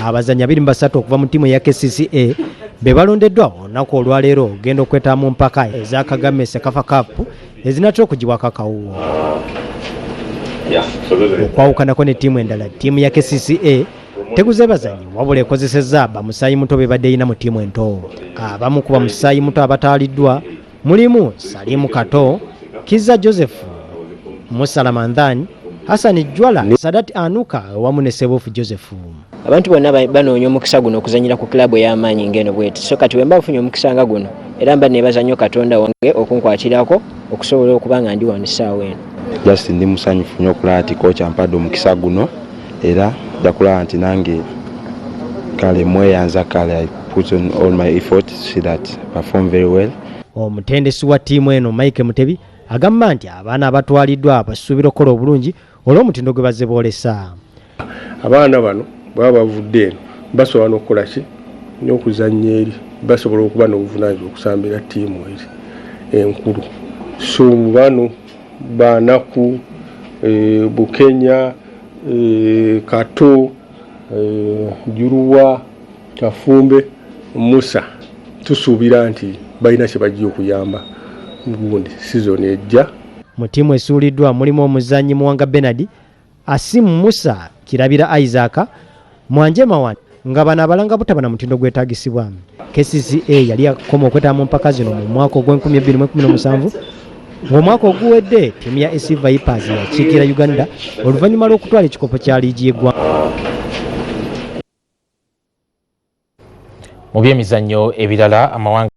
Abazannyi 23 okuva mu ttiimu eya KCCA be balondeddwa olunaku olwaleero okugenda okwetaba mu mpaka eza Kagame CECAFA Cup ezinatera okugibwako akawuwo. Okwawukanako ne ttiimu endala, ttiimu ya KCCA teguze bazannyi wabula ekozesezza bamusaayi muto bebadde erina mu ttiimu ento. Abamu ku bamusaayi muto abataaliddwa mulimu Salimu Kato, Kizza Joseph, Musa Ramadhan, Hassan Jwala, Sadat Anuka wamu ne Sebuufu Joseph. Abantu bonna banoonya omukisa guno okuzannyira ku club ey'amaanyi ng'eno bweti, so kati bwe mba nfunye omukisa nga guno era mba neebaza nnyo Katonda wange okunkwatirako okusobola okuba nga ndi wano essaawa eno. Just ndi musanyufu nnyo okulaba nti coach ampadde omukisa guno era nja kulaba nti nange kale mweyanza, kale I put on all my effort to see that perform very well. Omutendesi wa ttiimu eno Mike Mutebi agamba nti abaana abatwaliddwa basuubira okukola obulungi olw'omutindo gwe bazze boolesa. Abaana bano baba bavudde eno basobola n'okukola ki n'okuzannya eri, basobola okuba n'obuvunaanyizibwa okusambira ttiimu eri enkulu. So bano Banaku, Bukenya, Kato, Juruwa, Kafumbe, Musa, tusuubira nti balina kye bajja okuyamba gundi sizoni ejja. Mu ttiimu esuuliddwa mulimu omuzannyi Muwanga Bernard, Asim Musa, Kirabira Isaac, Mwanje Mawan nga bano abalanga butaba na mutindo gwetaagisibwa. KCCA yali yakoma okwetaba mu mpaka zino mu mwaka ogw'enkumi ebbiri mu ekkumi n'omusanvu ng'omwaka oguwedde ttiimu ya SC Vipers yakiikirira Uganda oluvannyuma lw'okutwala ekikopo kya liigi y'eggwanga. Mu byemizannyo ebirala, amawanga